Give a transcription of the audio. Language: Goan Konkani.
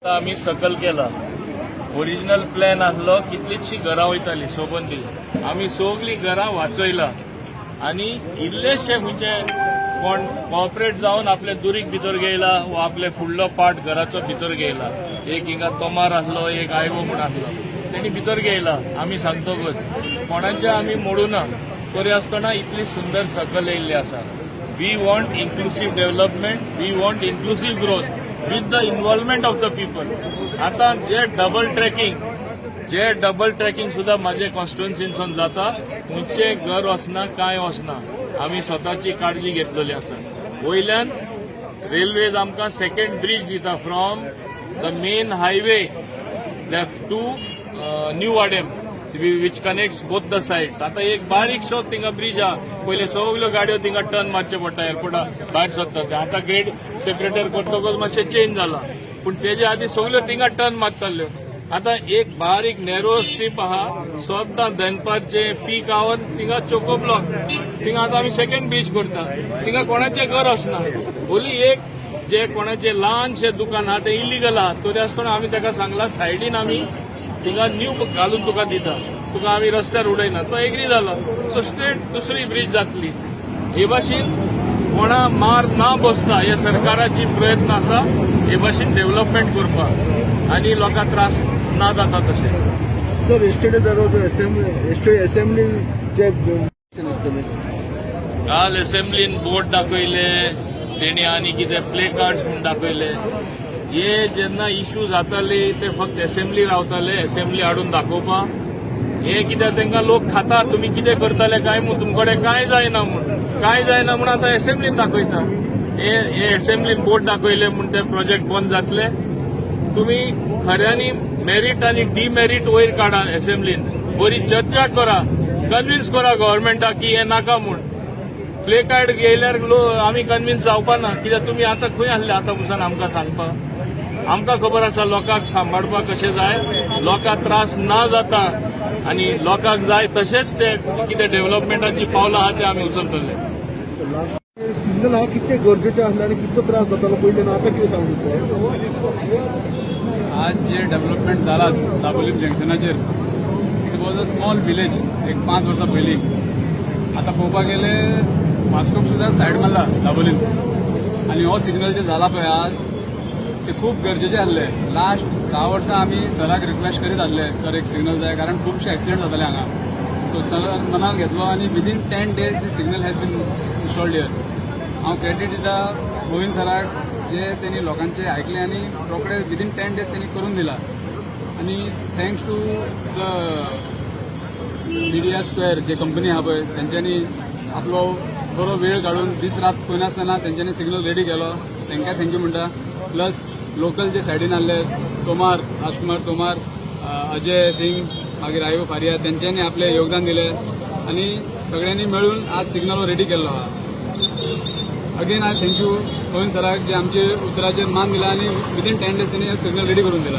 आमी सकल केला. ओरिजिनल प्लॅन आसलो, कितलीचशी घरां वयताली सोबंदी. आमी सगलीं घरां वाचयला आनी इल्लेशे खंयचे कोण कॉपरेट जावन आपले दुरीग भितर घेयला वा आपले फुडलो पार्ट घराचो भितर घेयला. एक हिंगा तोमार आसलो, एक आयवो म्हूण आसलो, तेणी भितर घेयला. आमी सांगतकच कोणाचे आमी मोडूना, तरी आसतना इतली सुंदर सकल येयल्ली आसा. We want inclusive development, we want inclusive growth with the involvement of the people. आता जे डबल ट्रॅकिंग सुद्धा माझे कॉन्स्टिट्युन्सीनसून जाता, खंयचे घर वचना, कांय वचना. आमी स्वताची काळजी घेतलेली आसा. वयल्यान रेल्वेज आमकां सेकंड ब्रीज दिता from the main highway left to New Vaddem, which connects both the sides. आता एक बारीकसो थिंगा ब्रिज आहा. पयले सगल्यो गाडयो थिंगा टर्न मारचे पडटा, एअरपोर्टा भायर सरता ते. आतां ग्रेड सेपरेटर करतकच मातशें चेंज जाला, पूण तेजे आदी सगल्यो थिंगा टर्न मारताल्यो. आतां एक बारीक नॅरो स्ट्रीप आहा. सद्दां दनपारचे पीक our थिंगा चोको ब्लॉक. थिंगा आतां आमी सेकंड ब्रीज करता. थिंगा कोणाचें घर आसना. ओली एक जे कोणाचे ल्हानशें दुकान आहा, ते इलिगल आहा. तरी आसतना आमी ताका सांगला, सायडीन आमी थिंगा न्यू घालून तुका दिता, तुका आमी रस्त्यार उडयना. तो एग्री जाला. सो स्ट्रेट दुसरी ब्रीज जातली. हे भाशेन कोणा मार ना बसता हे सरकाराची प्रयत्न आसा, हे भाशेन डेव्हलपमेंट करपाक आनी लोकांक त्रास ना जाता तशें. Sir, yesterday there was assembly, yesterday असेंब्लीचे आसतले. काल असेंब्लीन बोर्ड दाखयले तेणी आनी कितें प्ले कार्ड्स म्हूण दाखयले. हे जेन्ना इशू जाताले, ते फक्त असेंब्ली रावताले, असेंब्ली हाडून दाखोवपाक. हे कित्याक तांकां लोक खाता, तुमी कितें करताले काय म्हूण, तुमकडे कांय जायना म्हूण, कांय जायना म्हूण आतां असेंब्लीन दाखयता. हे हे असेंब्लीन बोर्ड दाखयले म्हूण ते प्रोजेक्ट बंद जातले? तुमी खऱ्यांनी मेरीट आनी डिमेरीट वयर काडा, असेंब्लीन बरी चर्चा करा, कन्विन्स करा गव्हर्मेंटाक की हे नाका म्हूण. प्ले कार्ड घेयल्यार आमी कन्विन्स जावपा ना. कित्याक तुमी आतां खंय आसले आतां पसून आमकां सांगपाक? आमकां खबर आसा लोकांक सांबाळपाक कशें जाय, लोकांक त्रास ना जाता आनी लोकांक जाय तशेंच ते कितें डेव्हलपमेंटाची पावलां आहा, ते आमी उचलतले. लास्ट सिग्नल हा कितके गरजेचे आसले आनी कितलो त्रास जातालो पयलीं आनी आतां कितें सांगू शकता? आज जे डेव्हलपमेंट जाला Dabolim जंक्शनाचेर, it was a small village एक 5 वर्सां पयलीं. आतां पळोवपाक गेले वास्कोक सुद्दां सायड मारला दाबोलीम. आनी हो सिग्नल जे जाला पळय आज, ते खूब गरजेचे आसले. लास्ट 10 वर्सां आमी सराक रिक्वेस्ट करीत आसले, सर, एक सिग्नल जाय, कारण खुबशे एक्सिडंट जाताले हांगा. सो सर मनान घेतलो आनी within 10 days the signal has been installed here. हांव क्रेडीट दिता गोविंद सराक, जे तेणी लोकांचे आयकले आनी रोखडे विदीन 10 डेज तेणी करून दिला. आनी thanks to the media square J company आहा पळय, तेंच्यांनी आपलो बरो वेळ काडून दीस रात पळयनासतना तेंच्यांनी सिग्नल रेडी केलो. तांकां thank you म्हणटा. प्लस लोकल जे सायडीन आहले, तोमार, राजकुमार तोमार, अजय सिंग, मागीर आयो फारिया, तेंच्यांनी आपलें योगदान दिलें आनी सगळ्यांनी मेळून आज सिग्नल रेडी केल्लो आहा. Again I thank you Govind सराक, जे आमचे उतराचेर मान दिला आनी विदीन 10 डेज तेणी सिग्नल रेडी करून दिला.